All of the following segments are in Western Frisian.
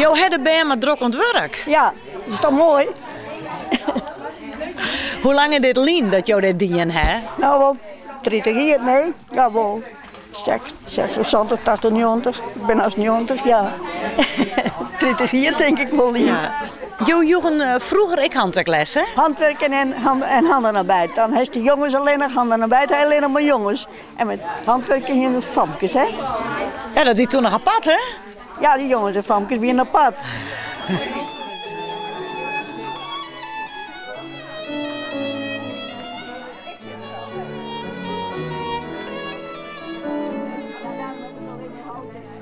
Jo ha de bern mar drok oan it wurk. Ja, dat is toch moai? Hoe lang is dit lyn dat jo dit dien ha? No wol 30 jier, nee? Ja wol. 76, 80, 90. Ik bin hast 90, ja. 30 jier tink ik wol lyn. Jo joegen froeger ek hantwurkles, hè? Hantwurken en, en handenarbeid. Dan hast de jonges allinnich, handenarbeid allinnich mar jonges. En met hantwurken hiene we famkes, hè? Ja, dat wie toen noch apart, hè? Ja, dy jonges en famkes wiene apart.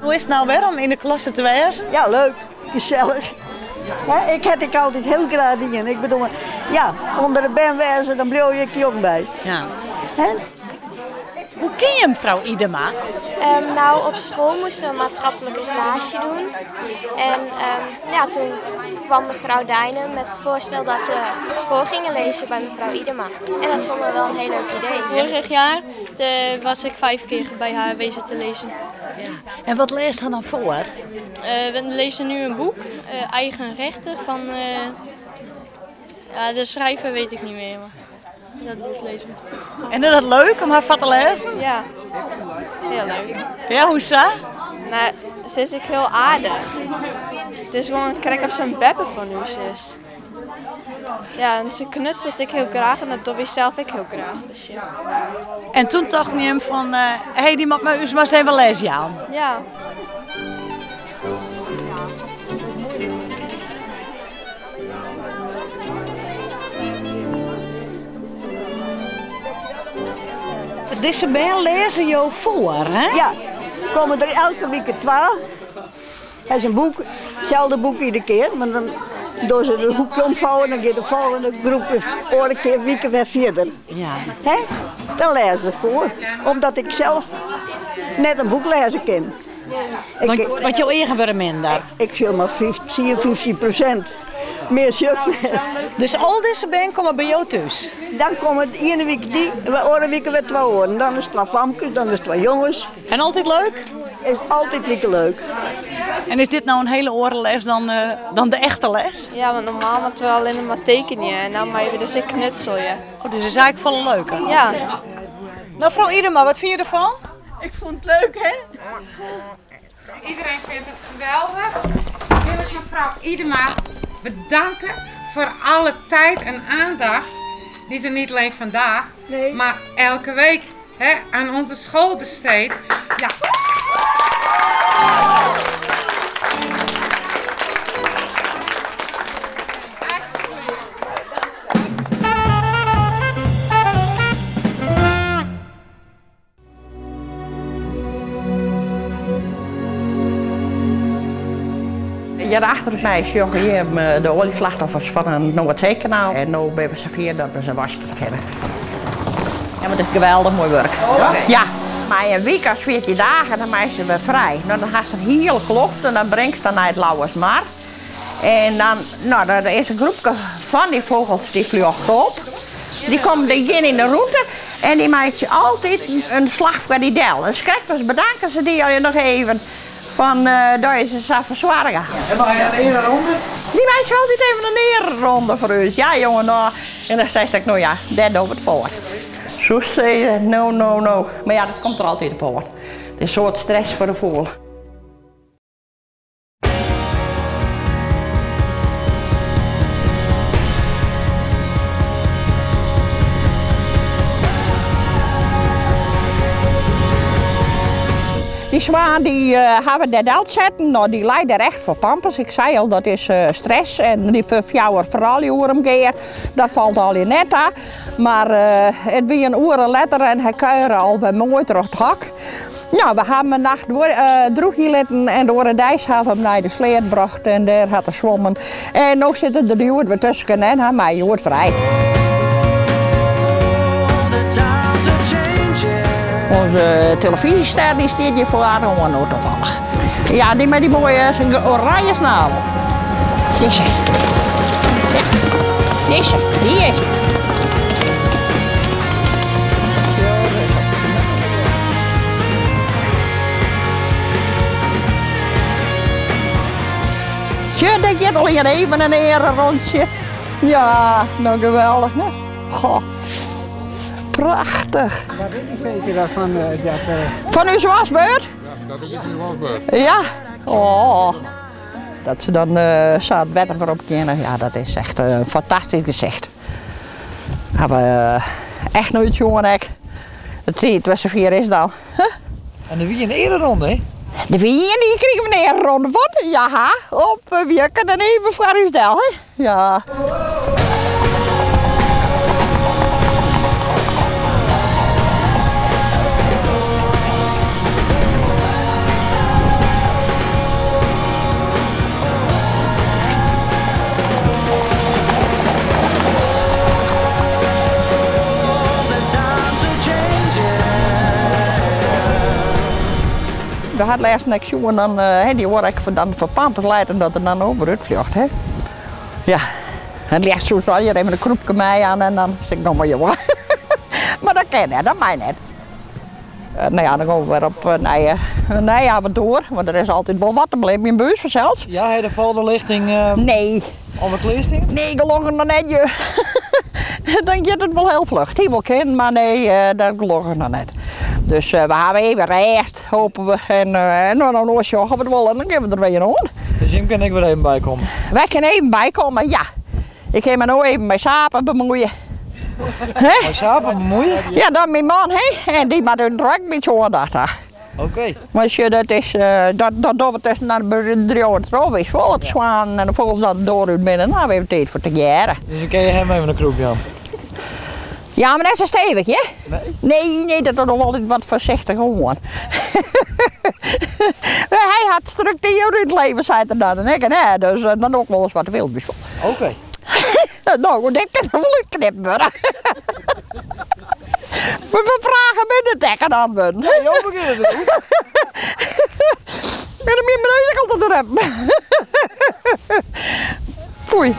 Hoe is it no wer om yn de klasse te wêzen? Ja, leuk. Gesellich. Ja, ik ha it altyd hiel graach dien. Ik bedoel, ja, ûnder de bern wêze, dan bliuw je ek jong by. Ja. Hè? Hoe ken je mevrouw Idema? Nou, op school moesten we een maatschappelijke stage doen. En ja, toen kwam mevrouw Dijnen met het voorstel dat we voor gingen lezen bij mevrouw Idema. En dat vonden we wel een heel leuk idee. Vorig jaar was ik 5 keer bij haar wezen te lezen. Ja. En wat leest haar dan voor? We lezen nu een boek, Eigen Rechten, van ja, de schrijver weet ik niet meer. Maar dat boek lezen we. En is dat leuk om haar foar te lêzen? Ja, hiel leuk. Ja, hoe sa? Nou, se is ek hiel aardich. It is gewoan krekt of se in beppe fan ús is. Ja, en se knutselt ek hiel graach en dat dogge wy sels ek hiel graach. Dus ja. En toen tochten jim fan, hé, dy moat ús mar ris even les jaan. Ja. Dizze bern lêze jo foar, hè? Ja, komme der elke wike twa. Ha se in boek, itselde boek iedere kear, mar dan dogge se it boekje omfouwen en dan giet de folgjende groep oare kear wike wer fierder. Ja. Hè? Dan lêze se foar, omdat ik sels net in boek lêze kin. Want jo eagen wurde minder? Ik sjoch mar 10, 15%. Mear sjoch ik net. Dus al dizze bern komme by jo thús? Dan komme de iene wike dy, de oare wike wer twa oaren. Dan is it twa famkes, dan is it twa jonges. En altyd leuk? Is altyd like leuk. En is dit no in hiele oare les dan de echte les? Ja, want normaal moatte we allinnich mar tekenje en no meie we dus ek knutselje. Oh, dus is eigentlik folle leuker? Ja. No, frou Idema, wat fine je derfan? Ik fûn it leuk, hè? Iedereen vindt het geweldig. Wil ik mevrouw Idema bedanken voor alle tijd en aandacht die ze niet alleen vandaag, Nee. maar elke week, hè, aan onze school besteedt. Ja. Hjir achter my sjogge jim de oaljeslachtoffers fan it Noardseekanaal. En no binne we safier dat we se waskje kinne. Ja, mar it is geweldich moai wurk. Ja, mei in wike as 14 dagen dan meie se wer frij. No, dan hast in hiele kloft en dan bringst dan nei it Lauwersmar. En dan, no, der is in groepke fan dy fûgels dy fljocht op. Dy komme, dy gean yn de rûnte en dy meitsje altyd in slach foar dy del. En krekt as bedanke se dy al noch even fan dat je se sa fersoarge. En noch even in eareronde? Dy meitsje altyd even in eareronde foar ús. Ja, jonge, no. En dan seist ek, no ja, dêr dogge we it foar. Soest sizze, no, no, no. Mar ja, dat komt der altyd op oan. It is in soad stress foar de fûgel. Dy swan dy hawwe we dêr delsetten. No, dy lei dêr echt foar pampers. Ik sei al, dat is stress en dy fjouwer froulju oer him gear, dat falt allegear net ta. Mar it wie in oere letter en hy kuiere al wer moai troch it hok. No, we hawwe him in nacht droegje litten en de oare deis hawwe we him nei de sleat brocht en dêr hat er swommen. En no sit er der hjoed wer tusken en hy mei hjoed frij. Onze telefyzjester dy stiet hjir foar oan no tafallich. Ja, dy mei dy moaie oranje snavel. Dizze. Ja, dizze, dy is it. Sjoch, dêr giet al ien even in earerûntsje. Ja, no geweldich net. Goh, prachtich. Wat is dy feestje dan fan dat? Fan ús wasbeurt? Ja, dat is ús wasbeurt. Ja, oh. Dat se dan sa it wetter wer op kinne, ja, dat is echt in fantastysk gesicht. Ha we echt noait sjoen ek. De tiid wer safier is dan. En der wie in eareronde, hè? Der wie ien dy krige in eareronde fan. Ja, op wjukken en even foar ús del, hè. Ja. We ha lêsten ek sjoen dan, hè, dy oare ek dan foar Pampus leit en dat er dan over útfljocht, hè. Ja, en it leafst soe se allegear even in krûpke meijaan en dan sis ik no mar jonge. Mar dat kin net, dat mei net. No ja, dan gean we wer op in nije, in nij aventoer, want der is altyd wol wat te belibjen by ús fansels. Ja, ha de folgjende lichting Nee. al wat klearstean? Nee, gelokkich noch net, ju. Dan giet it wol hiel fluch. It hie wol kinnen, mar nee, dat gelokkich noch net. Dus we hawwe even rêst, hoopje we. En dan oars sjogge we it wol en dan gean we der wer oan. Dus jim kinne ek wer even bykomme? Wy kinne even bykomme, ja. Ik kin my no even mei sapen bemoeie. Mei sapen bemoeie? Ja, dan myn man, hè. En dy moat in drok bytsje oandacht ha. Oké. Mar sjoch, dat is, dat dat dogge we tusken dan bedriuwen troch, witst wol. As de swanen en de fûgels dan de doar út binne, dan ha we even tiid foar tegearre. Dus dan kinne je him even in krûp jaan? Ja, mar net sa stevich, hear. Nee? Nee, nee, dat docht altyd wat foarsichtich oan. Hy hat struktuer yn it leven, seit er dan. En ik net, dus dan doch ik wolris wat wild, witst wol. Oké. No, dit kin der wol útknipt wurde. We fragen binne net ek in antwurden. Nee, jo begjinne deroer. Binne myn neus ek altyd rep. Foei.